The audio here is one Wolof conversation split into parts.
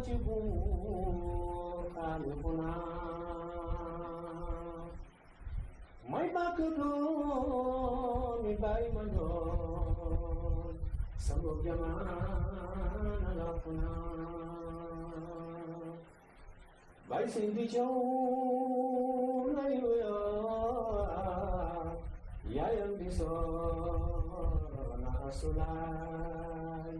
ci buur xaalixuna may bàkk doomi bàyyi ma njoon sabab jamaana lafuna bàyyi Seydi Thiaw lay wuyoo yaayam bi soona asulaay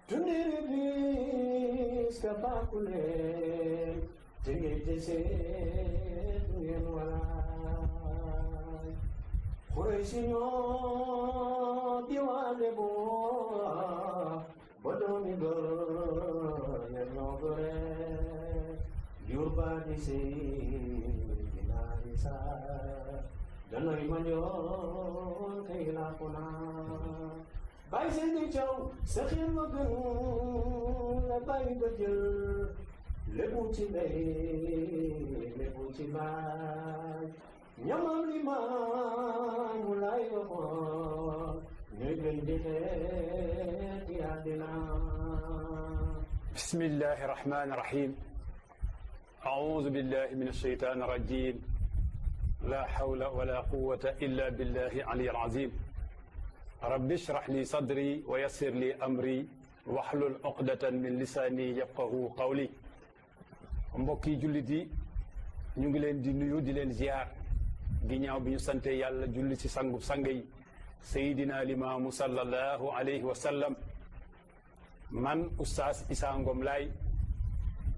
tundiri bis ka baakuleen te ngay jëseet ngeen walaay xuray si ñoo diwaane boo ba doomi gër ñoo gore jur baa di Seydina Isa danoy ma ñoon kay laa ko naa bàyyi Seydi Thiaw sa xel ma gën la bàyyi ba jël lébu ci ndey lébu ci baay ñamam li maamu laay waxoon ñooy gën di xeet ci àddina. bismillahi rahmani rahim. أعوذ بالله من الشيطان الرجيم لا حول ولا قوة إلا بالله العلي العظيم رب اشرح لي صدري ويسر لي أمري واحلل عقدة من لساني يفقهوا قولي mbokki jullit yi ñu ngi leen di nuyu di leen ziar ginnaaw bi ñu sante yàlla julli ci sangu sang yi Seydina Limaamu sallallahu alayhi wa sallam man Oustaz Issa Ngom Laye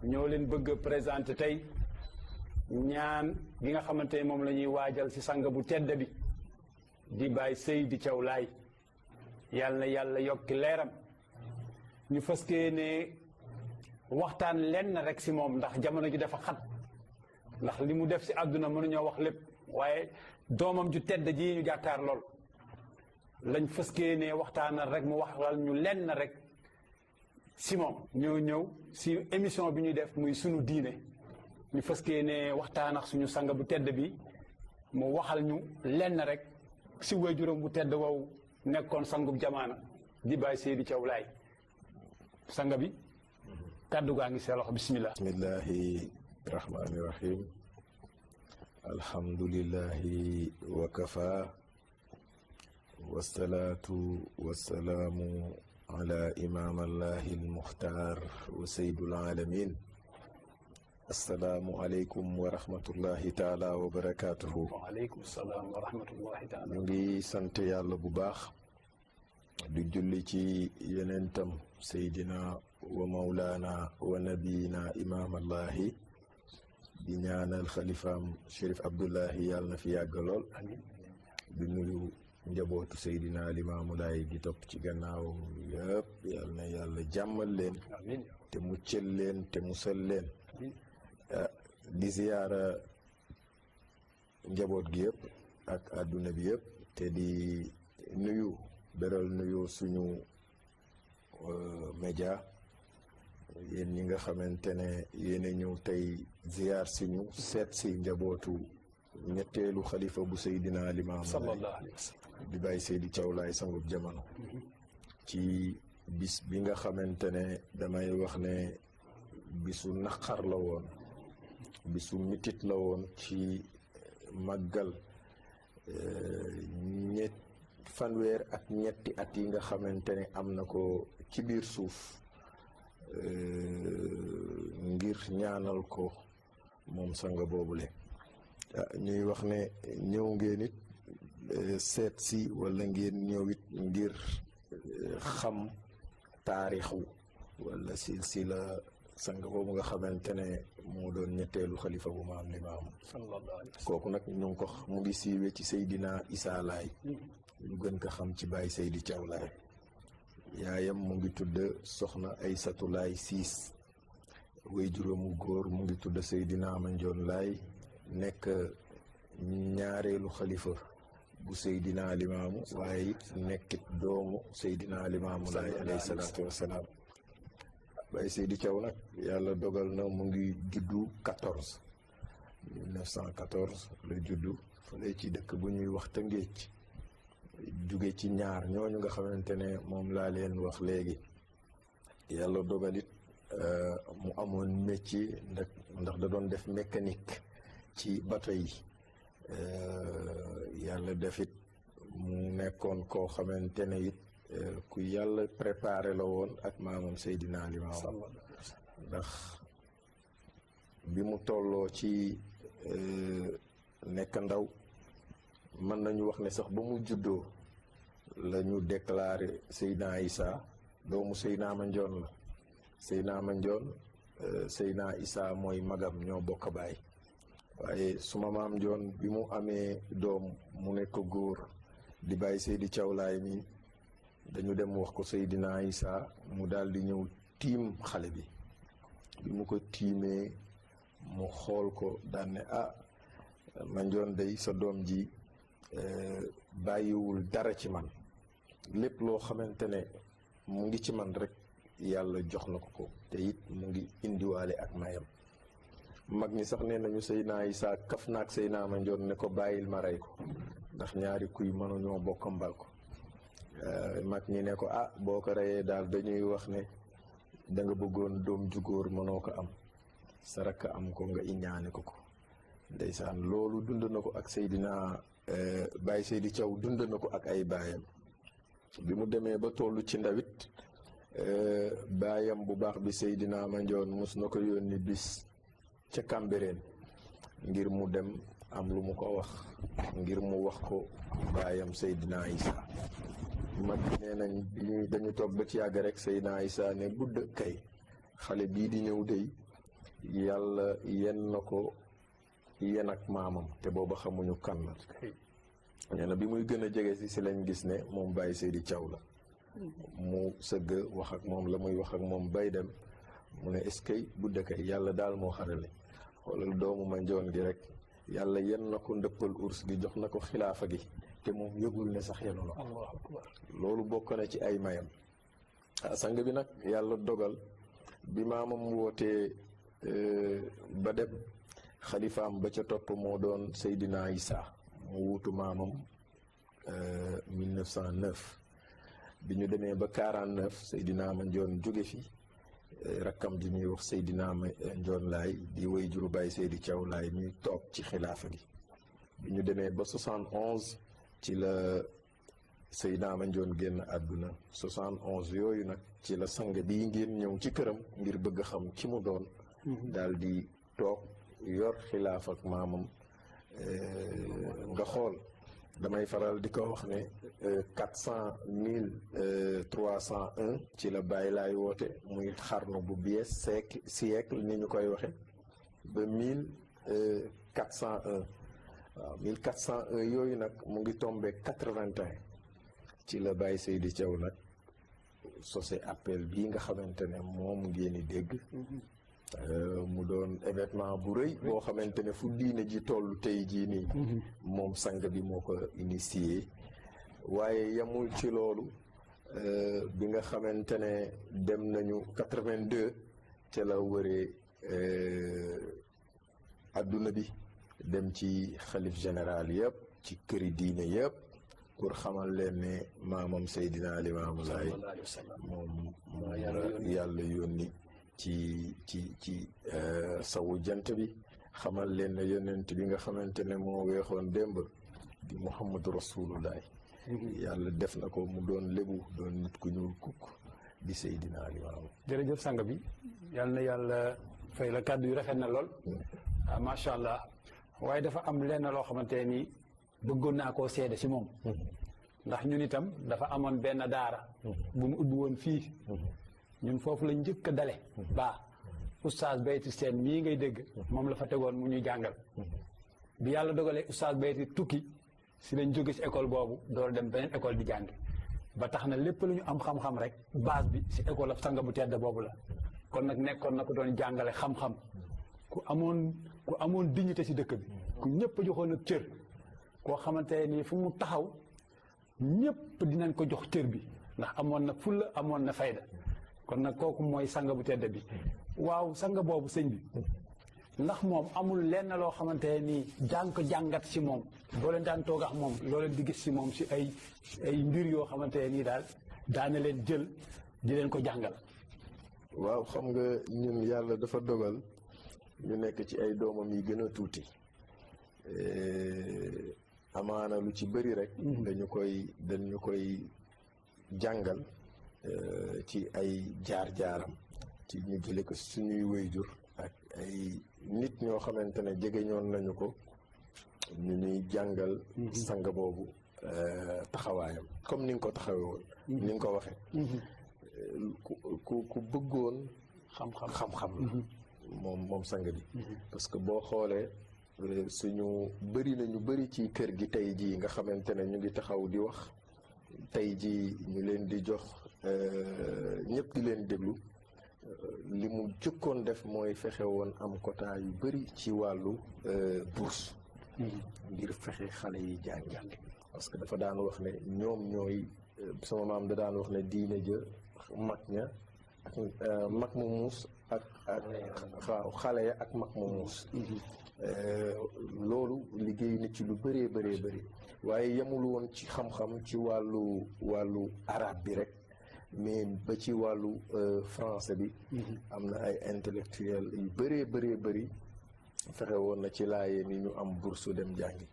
ñoo leen bëgg a présenté tey ñaan gi nga xamante ne moom la ñuy waajal ci sang bu tedd bi di Baye Seydi Thiaw Laye yàlla na yàlla yokki leeram ñu fëskee ne waxtaan lenn rek ci moom ndax jamono ji dafa xat ndax li mu def ci àdduna mënuñoo wax lépp waaye doomam ju tedd ji ñu jàkkaar lool lañ fëskee ne waxtaanal rek mu waxal ñu lenn rek si moom ñoo ñëw si émission bi ñuy def muy sunu diine ñu fëskee ne waxtaan ak suñu sang bu tedd bi mu waxal ñu lenn rek si waajuram bu tedd wow nekkoon sangub jamaana di Baye Seydi Thiaw Laye sang bi kàddu gaa ngi see loxo bismillah. bismillahi rahmani rahim alhamdulillahi wa kafa wasalaatu wasalaamu ala imam allahi almuxtaar wa saydul alamin assalaamu aleykum wa rahmatullahi taala wa barakatuhu. waaleykum salaam wa rahmatullahi taala. ñu ngi sant yàlla bu baax di julli ci yenentam seydina wa mawlaana wa nabiyina imam allahi di ñaanal xalifaam Chérif Abdoulahi yàlla na fi yàgg lool di nuyu njabootu Seydina Limaamu Laay di topp ci gannaawam yëpp yal na yàlla jàmmal leen te muccal leen te musal leen di ziyaara njaboot gi yëpp ak àdduna bi yëpp te di nuyu beral nuyu suñu média yéen ñi nga xamante ne yéen a ñëw tey ziyaar si ñu seet si njabootu ñetteelu xalifa bu Seydina Limaamu sallallahu alayhi wa sallam di Baye Seydi Thiaw Laye sangub jamono ci bis bi nga xamante ne damay wax ne bisu naqar la woon bisu mitit la woon ci màggal fanweer ak ñetti at yi nga xamante ne am na ko ci biir suuf ngir ñaanal ko moom sanga boobule ñuy wax ne ñëw ngeen it seet si wala ngeen ñëw it ngir xam taarixu wala silsila sang boobu nga xamante ne moo doon ñetteelu xalifa bu maam Limaamu kooku nag ñu ngi ko mu ngi siiwe ci Seydina Issa Laye ñu gën ko xam ci Baye Seydi Thiaw Laye yaayam mu ngi tudd soxna Aysatu Laye Siis way juróomu góor mu ngi tudd Seydina Mandione Laye nekk ñaareelu xalifa bu Seydina Limaamu waaye it nekkit doomu Seydina Limaamu Laye alayhi salaatu wassalaam Baye Seydi Thiaw nag yàlla dogal na mu ngi juddu 1914 la juddu fële ci dëkk bu ñuy wax Tëngéej jóge ci ñaar ñooñu nga xamante ne moom laa leen wax léegi yàlla dogalit mu amoon métier ndax da doon def mécanique ci bateau yi yàlla defit mu nekkoon koo xamante ne it ku yàlla préparé la woon ak maamam Seydina Limaamu ndax bi mu tolloo ci nekk ndaw mën nañu wax ne sax ba mu juddoo la ñu déclaré Seydina Isa doomu Seydina Mandione la Seydina Mandione Seydina Isa mooy magam ñoo bokk baay waaye suma maam Njoon bi mu amee doom mu nekk góor di bàyyi Seydi Thiaw Laay mi dañu dem wax ko Seydina Isa mu daal di ñëw tiim xale bi mu ko tiimee mu xool ko daan ne Mandione day sa doom ji bàyyiwul dara ci man lépp loo xamante ne mu ngi ci man rek yàlla jox na ko te it mu ngi indiwaale ak mayam mag ñi sax nee nañu Seydina Isa kaf naak Seydina Mandione ne ko bàyyil ma rey ko ndax ñaari kuy mënuñoo bokk mbal ko mag ñi ne ko boo ko reyee daal dañuy wax ne da nga bëggoon doom ju góor mënoo ko am sa rakk am ko nga iñaane ko ndeysaan loolu dund na ko ak Seydina Baye Seydi Thiaw dund na ko ak ay baayam bi mu demee ba tollu ci ndawit baayam bu baax bi Seydina Mandione mos na ko yónni bis ca Cambérène ngir mu dem am lu mu ko wax ngir mu wax ko baayam Seydina Isa mag nee nañ dañu toog ba ci yàgg rek Seydina Isa ne gudd kay xale bii di ñëw dey yàlla yen na ko yen ak maamam te booba xamuñu kan la nee na bi muy gën a jege si lañ gis ne moom Baye Seydi Thiaw la mu sëgg wax ak moom la muy wax ak moom bay dem mu ne est-ce que gudd kay yàlla daal moo xarale xoolal doomu Mandione gi rek yàlla yen na ko ndëppal urs gi jox na ko xilaafa gi te moom yëgul ne sax yenu na ko loolu bokk na ci ay mayam sang bi nag yàlla dogal bi maamam wootee ba dem xalifaam ba ca topp moo doon Seydina Isa mu wuutu maamam 1909 bi ñu demee ba 49 Seydina Mandione jóge fi rakkam di ñuy wax Seydina Mandione Laay di way juru Baye Seydi Thiaw Laay ñuy toog ci xilaafa gi bi ñu demee ba 71 ci la Seydina Mandione génn àdduna 71 yooyu nag ci la sang bii ngeen ñëw ci këram ngir bëgg xam ki mu doon daal di toog yor xilaaf ak maamam nga xool damay faral di ko wax ne 400 ci la Baye Laay woote muy xarnu bu bees siècle ni ñu koy waxe ba 1401 waaw 1401 yooyu nag mu ngi tombé 81 ci la Baye Seydi Thiaw nag sosé appel bii nga xamante ne moom ngeen di dégg mu doon événement bu rëy boo xamante ne fu diine ji toll tey jii nii moom sang bi moo ko initié waaye yamul ci loolu bi nga xamante ne dem nañu 82 ca la wëree adduna bi dem ci xalif général yëpp ci këri diine yëpp pour xamal leen ne maamam Seydina Limaamu Laay moom yàlla yónni ci sawu jant bi xamal leen ne yonent bi nga xamante ne moo weexoon démb di Muhammadu Rasulullahi yàlla def na ko mu doon lébu doon nit ku ñuul kukk di Seydina Limaamu. jërëjëf sang bi yal na yàlla fay la kàddu yu rafet na lool macha allah waaye dafa am lenn loo xamante ni bëggoon naa koo seede si moom ndax ñun itam dafa amoon benn daara bu mu ubbi woon fii ñun foofu la njëkk a dale oustaz Bayti Seen mii ngay dégg moom la fa tegoon mu ñuy jàngal bi yàlla dogalee oustaz Bayti tukki si lañ jóge si école boobu door dem beneen école di jàngi ba tax na lépp lu ñu am xam-xam rek base bi si école ab sanga bu tedd boobu la kon nag nekkoon na ko doon jàngale xam-xam ku amoon dignité si dëkk bi ku ñëpp a joxoon ak cër koo xamante nii fu mu taxaw ñëpp dinañ ko jox cër bi ndax amoon na fulla amoon na fayda kon nag kooku mooy sang bu tedd bi waaw sang boobu sëñ bi ndax moom amul lenn loo xamante nii jàngat si moom boo leen daan toog ak moom loo leen di gis si moom si ay mbir yoo xamante nii daal daana leen jël di leen ko jàngal waaw xam nga ñun yàlla dafa dogal ñu nekk ci ay doomam yi gën a tuuti amaana lu ci bëri rek dañu koy jàngal ci ay jaar-jaaram ci ñu jële ko suñuy wéyjur ak ay nit ñoo xamante ne jege ñoon nañu ko ñu ñuy jàngal sang boobu taxawaayam comme ni nga ko taxawee woon ni nga ko waxee ku bëggoon xam-xam la moom sang bi parce que boo xoolee suñu bëri na ñu bëri ci kër gi tey jii nga xamante ne ñu ngi taxaw di wax tey jii ñu leen di jox ñëpp di leen déglu li mu jëkkoon def mooy fexe woon am quota yu bëri ci wàllu bourse ngir fexe xale yi jàngal parce que dafa daan wax ne ñoom ñooy sama maam da daan wax ne diine jë mag ña ak mag mu muus ak waaw xale ya ak mag mu muus loolu liggéey na ci lu bëree bëri waaye yemul woon ci xam-xam ci wàllu arabe bi rek mais ba ci wàllu français bi am na ay intellectuel yu bëree bëri fexe woon na ci laayee ni ñu am bourse dem jàngi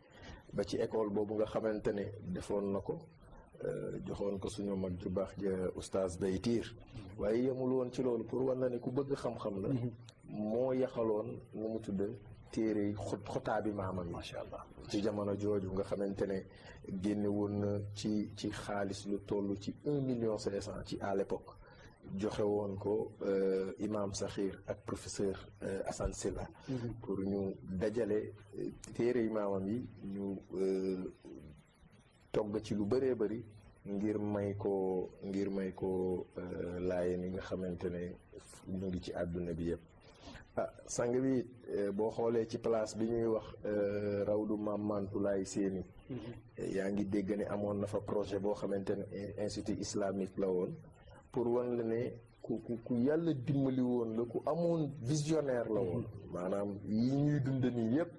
ba ci école boobu nga xamante ne defoon na ko joxoon ko suñu mag ju baax ja oustaz Baytiir waaye yemul woon ci loolu pour wan na ne ku bëgg xam-xam la moo yaxaloon nu mu tudd téere yi xotaa bi maamam macha allah ci jamono jooju nga xamante ne génne woon na ci xaalis lu toll ci 1,5 million ci à l'époque joxe woon ko imam Sakhir ak professeur Assane Sylla pour ñu dajale téere yi maamam yi ñu togg ci lu bëree bëri ngir may ko laayeen yi nga xamante ne ñu ngi ci àdduna bi yëpp sang bi boo xoolee ci place bi ñuy wax rawdu Maam Mantulaay Séeni yaa ngi dégg ne amoon na fa projet boo xamante ne institut islamique la woon pour wan la ne ku yàlla dimbali woon la ku amoon visionnaire la woon maanaam yi ñuy dund nii yëpp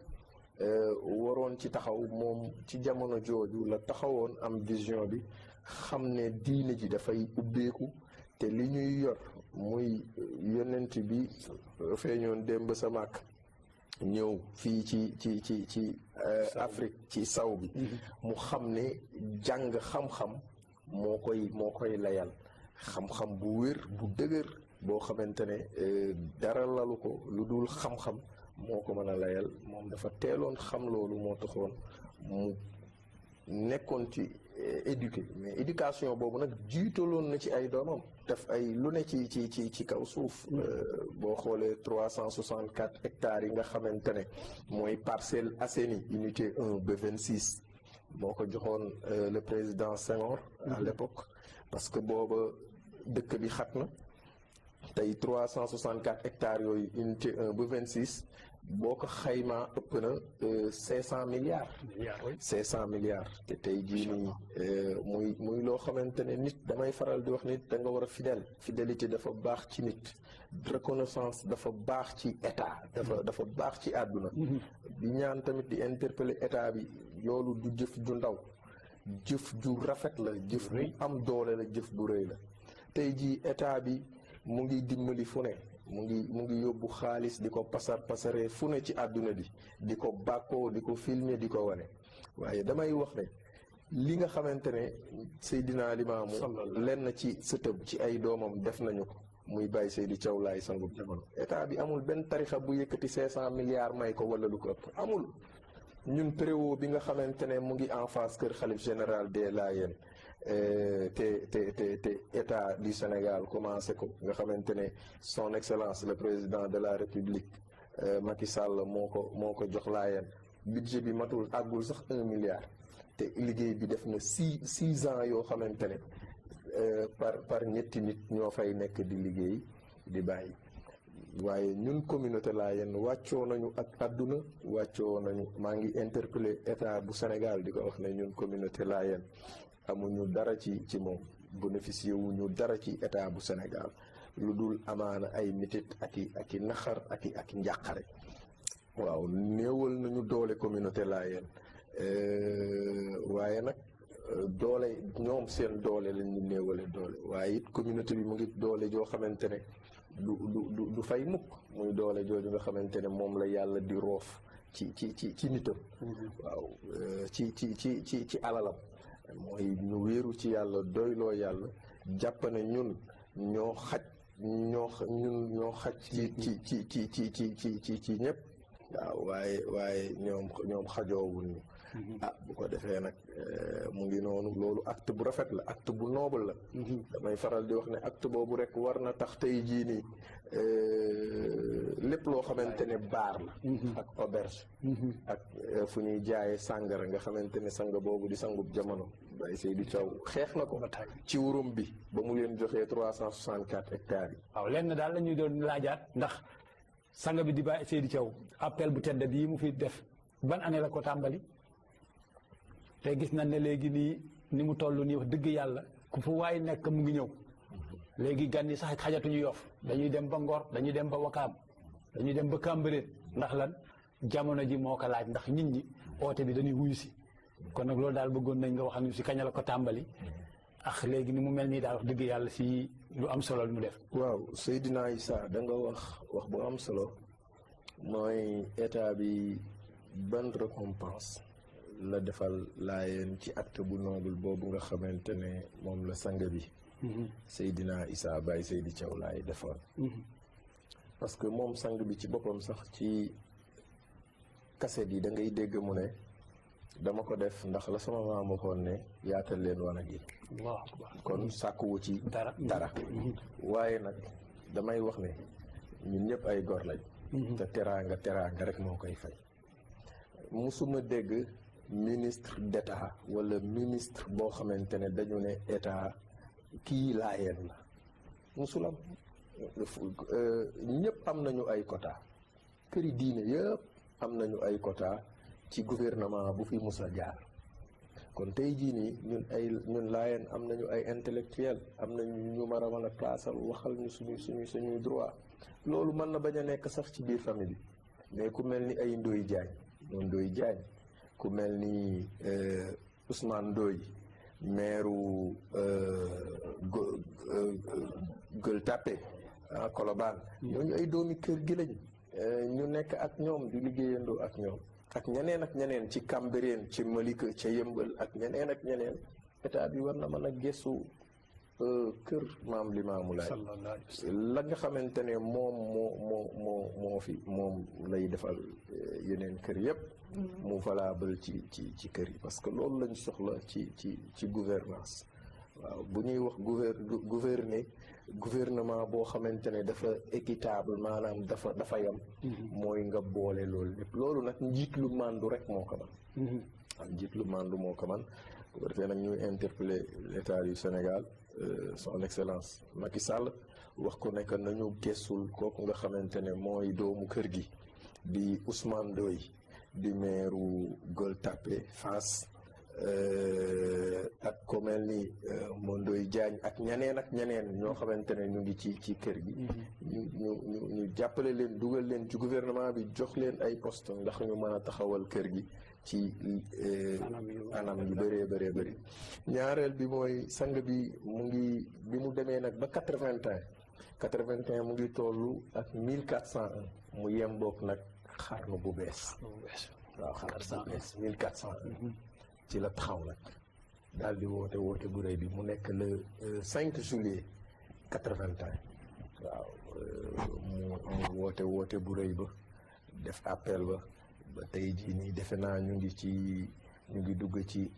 waroon ci taxaw moom ci jamono jooju la taxawoon am vision bi xam ne diine ji dafay ubbeeku te li ñuy yor muy yonent bi feeñoon démb sa màkk ñëw fii ci Afrique ci saw bi mu xam ne jàng xam-xam moo koy layal xam-xam bu wér bu dëgër boo xamante ne dara lalu ko lu dul xam-xam moo ko mën a layal moom dafa teeloon xam loolu moo taxoon mu nekkoon ci éduqué mais éducation boobu nag jiitaloon na ci ay doomam def ay lu ne ci kaw suuf boo xoolee 364 hectares yi nga xamante ne mooy Parcelles Assainies unité 1 ba 26 moo ko joxoon le président Senghor à l'époque parce que booba dëkk bi xat na tey 364 hectares yooyu unité 1 ba 26 boo ko xaymaa ëpp na 500 milliards. 500 milliards te tey jii nii muy loo xamante ne nit damay faral di wax nit da nga war a fidélité dafa baax ci nit reconnaissance dafa baax ci état dafa baax ci àdduna di ñaan tamit di interpeller état bi loolu du jëf ju ndaw jëf ju rafet la jëf bu am doole la jëf bu rëy la tey jii état bi mu ngi dimbali fu ne mu ngi yóbbu xaalis di ko pasaree fu ne ci àdduna bi di ko bàkkoo di ko filmer di ko wane waaye damay wax ne li nga xamante ne Seydina Limaamu lenn ci sëtëb ci ay doomam def nañu ko muy Baye Seydi Thiaw Laye sangub jamono état bi amul benn tarixa bu yëkkati 500 milliards may ko wala lu ko ëpp amul ñun préwo bi nga xamante ne mu ngi en face kër xalif général des Layènes te état du Sénégal commencé ko nga xamante ne son excellence le président de la république Macky Sall moo ko jox Layène budget bi matul àggul sax 1 milliard te liggéey bi def na 6 ans yoo xamante ne par ñetti nit ñoo fay nekk di liggéey di bàyyi waaye ñun communauté Layène wàccoo nañu ak àdduna wàccoo nañu maa ngi interpellé état bu Sénégal di ko wax ne ñun communauté Layène amuñu dara ci moom bénéficié wuñu dara ci état bu Sénégal lu dul amaana ay mitit ak i naxar ak i njàqare waaw néewal nañu doole communauté Layène waaye nag doole ñoom seen doole lañ ñu néewale doole waaye it communauté bi mu ngi doole joo xamante ne du fay mukk muy doole jooju nga xamante ne moom la yàlla di roof ci nitam waaw ci alalam mooy ñu wéeru ci yàlla doyloo yàlla jàpp ne ñun ñoo xaj ci ñëpp waaw waaye ñoom xajoowul ñu bu ko defee nag mu ngi noonu loolu acte bu rafet la acte bu noble la damay faral di wax ne acte boobu rek war na tax tey jii nii lépp loo xamante ne baar la ak auberge ak fu ñuy jaayee sàngara nga xamante ne sang boobu di sangub jamono Baye Seydou Thiaw xeex na ko ci wurum bi ba mu leen joxee 364 hectares yi waaw lenn daal la ñuy doon laajaat ndax sang bi di Baye Seydou Thiaw appel bu tedd bii mu fi def ban année la ko tàmbali te gis nañ ne léegi nii ni mu toll nii wax dëgg yàlla ku fu waay nekk mu ngi ñëw léegi gan yi sax xajatuñu Yoff dañuy dem ba Ngor dañuy dem ba Wakaam dañuy dem ba Cambérène ndax lan jamono ji moo ko laaj ndax nit ñi oote bi dañuy wuyu si kon nag loolu daal bëggoon nañ nga wax ñu si kañ la ko tàmbali ak léegi ni mu mel nii daal wax dëgg yàlla si lu am solo lu mu def. waaw Seydina Issa da nga wax bu am solo mooy état bi ban récompense la defal Laayeen ci acte bu noble boobu nga xamante ne moom la sang bi Seydina Issa Baye Seydou Thiaw Laye defoon parce que moom sang bi ci boppam sax ci kaset yi da ngay dégg mu ne dama ko def ndax la sama maam waxoon ne yaatal leen wanag yi kon sàkkuwu ci dara waaye nag damay wax ne ñun ñëpp ay gor lañ te teraanga rek moo koy fay musuma dégg ministre d'état wala ministre boo xamante ne dañu ne état kii Laayeen la musulam ñëpp am nañu ay quota këri diine yëpp am nañu ay quota ci gouvernement bu fi musa jaar kon tey jii nii ñun Laayeen am nañu ay intellectuel am nañu ñu mar a mën a plaasal waxal ñu suñuy droit loolu mën na bañ a nekk sax ci biir famille bi mais ku mel ni ay Ndoye Diagne ku mel ni Ousmane Ndoye maire Gueule Tapée Colobane ñooñu ay doomi kër gi lañ ñu nekk ak ñoom di liggéeyandoo ak ñoom ak ñeneen ci Cambérène ci Malika ca Yëmbal ak ñeneen état bi war na mën a gëstu kër Maam Limaamu Laay la nga xamante ne moo fi moom lay defal yeneen kër yëpp mu valable ci kër yi parce que loolu lañ soxla ci gouvernance waaw bu ñuy wax gouvernement boo xamante ne dafa équitable maanaam dafa yam mooy nga boole loolu lépp loolu nag njiit lu màndu rek moo ko man njiit lu màndu moo ko man bu ko defee nag ñuy interpeller l'état du Sénégal son excellence Macky Sall wax ko nekk nañu gëstul kooku nga xamante ne mooy doomu kër gi di Ousmane Ndoye di meeru Gueule Tapée Fass ak ko mel ni Ndoye Diagne ak ñeneen ñoo xamante ne ñu ngi ci kër gi ñu jàppale leen dugal leen ci gouvernement bi jox leen ay poste ndax ñu mën a taxawal kër gi ci anam yu bëree bëri ñaareel bi mooy sang bi bi mu demee nag ba 81 mu ngi tollu ak 1401 mu yemboog nag xarnu bu bees waaw xarnu bu bees 1401 ci la taxaw nag daal di woote bu rëy bi mu nekk le 5 juillet 81 waaw mu woote bu rëy ba def appel ba tey jii nii defe naa ñu ngi dugg ci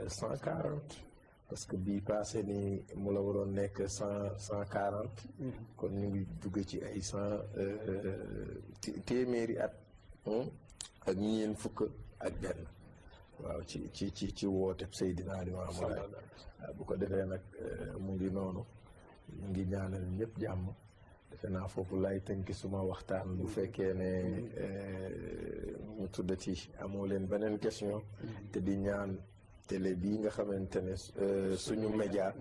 140 parce que bii passé ni mu la waroon nekk 140 kon ñu ngi dugg ci ay 100 téeméeri at ak ñeen fukk ak benn waaw ci woote Seydina Limaamu Laay bu ko defee nag mu ngi noonu ñu ngi ñaanal ñëpp jàmm defe naa foofu lay tënki suma waxtaan bu fekkee ne mu tuddati amoo leen beneen question te di ñaan télé bii nga xamante ne suñu média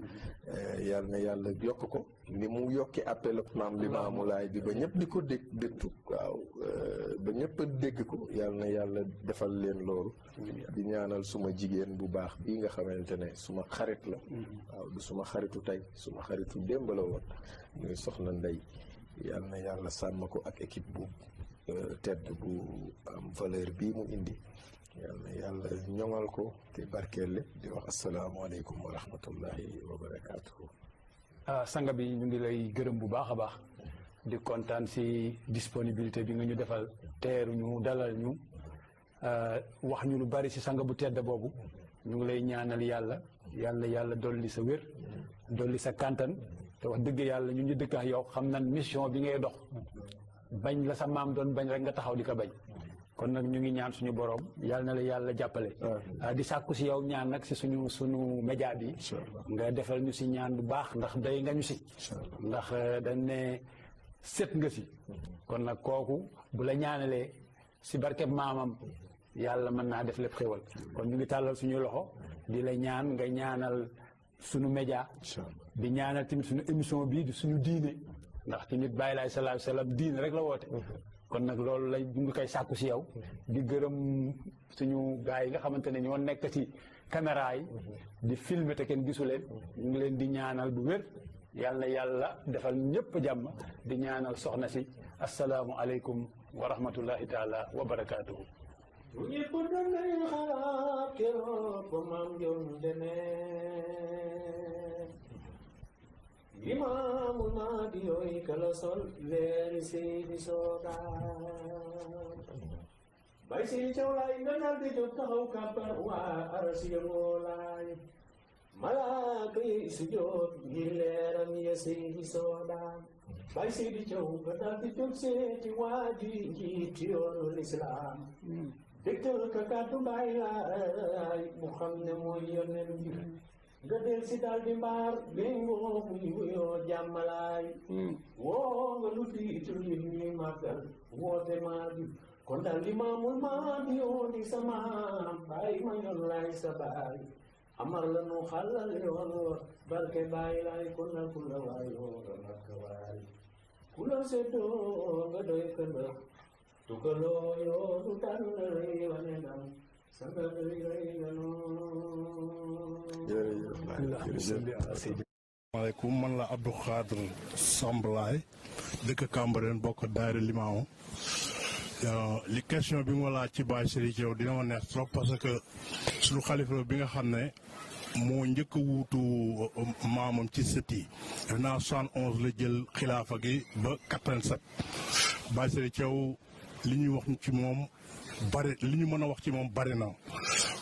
yal na yàlla yokk ko ni mu yokki appel maam Limaamu Laay bi ba ñëpp di ko dégtu waaw ba ñëpp dégg ko yal na yàlla defal leen loolu di ñaanal suma jigéen bu baax bii nga xamante ne suma xarit la waaw du suma xaritu tey suma xaritu démb la woon muy soxna Ndey yal na yàlla sàmm ko ak équipe bu tedd bu am valeur bii mu indi yal na yàlla ñoŋal ko te barkeel lépp di wax asalaamaaleykum wa rahmatullahi wa barakaatuhu. sanga bi ñu ngi lay gërëm bu baax a baax di kontaan si disponibilité bi nga ñu defal teeru ñu dalal ñu wax ñu lu bari si sanga bu tedd boobu ñu ngi lay ñaanal yàlla dolli sa wér dolli sa kàntan te wax dëgg yàlla ñu dëkk ak yow xam nañ mission bi ngay dox bañ la sa maam doon bañ rek nga taxaw di ko bañ kon nag ñu ngi ñaan suñu borom yàlla na la yàlla jàppale di sàkku si yow ñaan nag si suñu média bi nga defal ñu si ñaan bu baax ndax day nga ñu si ndax dañ ne set nga si kon nag kooku bu la ñaanalee si barkeb maamam yàlla mën naa def lépp xéwal kon ñu ngi tàllal suñu loxo di la ñaan nga ñaanal suñu média di ñaanal tamit suñu émission bii di suñu diine ndax tamit bàyyi laay sallallahu alayhi wa sallam diine rek la woote kon nag loolu lay ñu ngi koy sàkku si yow di gërëm suñu gars yi nga xamante ne ñoo nekk ci caméra yi di filmer te kenn gisu leen ñu ngi leen di ñaanal bu wér yàlla defal ñëpp jàmm di ñaanal soxna si asalaamualeykum wa rahmatullahi taala wa barakaatuhu. ñëpp doon nañu xalaat keroog ba maam Njoon demee Limaamul Mahdi yooyu kala sol leeri Seydi Soodaan bay si caw laay nga dal di jóg taxaw kàbbar waa arasi yëngoo laay malaaka yi sujjóot ngir leeram ya Seydi Soodaan bay Seydi caw nga dal di jóg seeti waa ji njiit yoonu lislaam dégtal ka kàddu Baay Laay mu xam ne mooy yonent bi nga del si daal di mbaar léngoo muy wuyoo jàmmalaay woo nga lu tiitu nit ñi màggal woote maa bi kon daal Limaamul Mahdi yoo di sama Baay ma ñoon laay sa baay amar la nu xalal yoon wa barke Baay Laay kon na ku la waayoo nga makka waay ku la seddoo nga doy ka ndëf tukaloo yoonu tànn rëy wane ndam sanga rëy rëy nga asalaamaaleykum man la Abdou Khadre Samb Laay dëkk Cambérène bokk daayira Limaamu li question bi ma laaj ci Baye Serigne Thiaw dina ma neex trop parce que suñu xalifa bi nga xam ne moo njëkk a wuutu maamam ci sët yi def naa 71 la jël xilaafa gi ba 87 Baye Serigne Thiaw li ñuy wax ci moom bari li ñu mën a wax ci moom bari na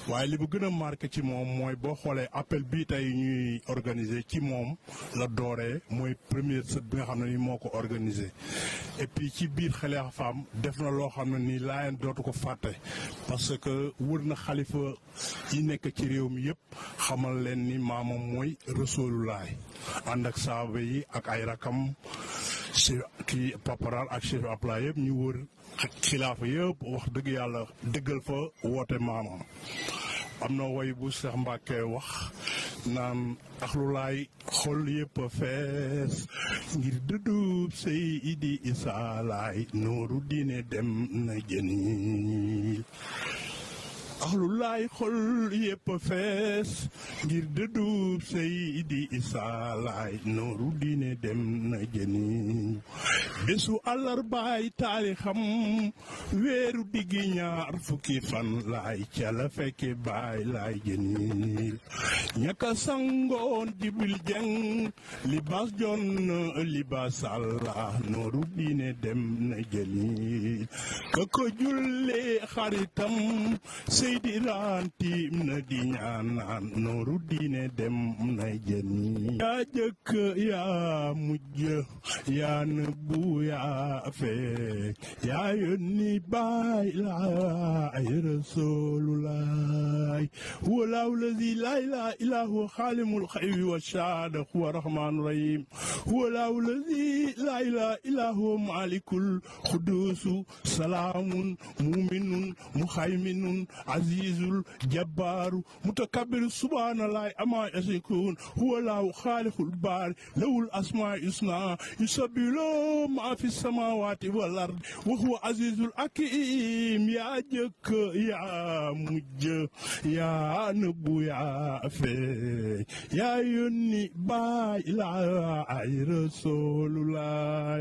waaye li bu gën a marqué ci moom mooy boo xoolee appel bii tey ñuy organiser ci moom la dooree mooy première sët bi nga xam ne ni moo ko organisé et puis ci biir xilaafaam def na loo xam ne nii Laayeen dootu ko fàtte parce que wër na xalifa yi nekk ci réew mi yëpp xamal leen ni maamam mooy Rasuulu Laay ànd ak saaba yi ak ay rakam chef kii paparal ak chef apla yëpp ñu wër xilaafa yëpp wax dëgg yàlla dëggal fa woote maamam am na woy bu Seex Mbàkke wax naan axlu Laay xol yëpp a fees ngir dëddub Seydi Isaa Laay nooru diine dem na jëniil axlu Laay xol yëpp a fees ngir dëddub Seydi Isaa Laay nooru diine dem na jëniil bésu àllarbaay taarixam weeru diggi ñaar fukki fan laay ca la fekke Baay Laay jëniil ñaka sangoon Jibril Jeng libaas jon libaas Allah nooru diine dem na jëniil ka ko jullee xaritam Seydi rantim na di ñaanaan nooru diine dem na jëniil yaa jëkk yaa mujj yaa nëbbu yaa fekk yaa yónni Baay Laay Rasuulu Laay huwa Allaahu lazii laa ilaaha illaa huwa xaalimul xaybi wa shahaada huwa rahmaanu rahiim huwa Allaahu lazii laa ilaaha illaa huwa maalikul quddus salaamun muuminun muhayminun azizul jabbaaru mutakabbiru subhanallahi amma yasifun huwa lahu xaalixul baari lawul asmaa husna yusabbihu ma fi samawati wal ard wa huwa azizul hakim yaa jëkk yaa mujj yaa nëbbu yaa feeñ yaa yónni baay laay rasulullah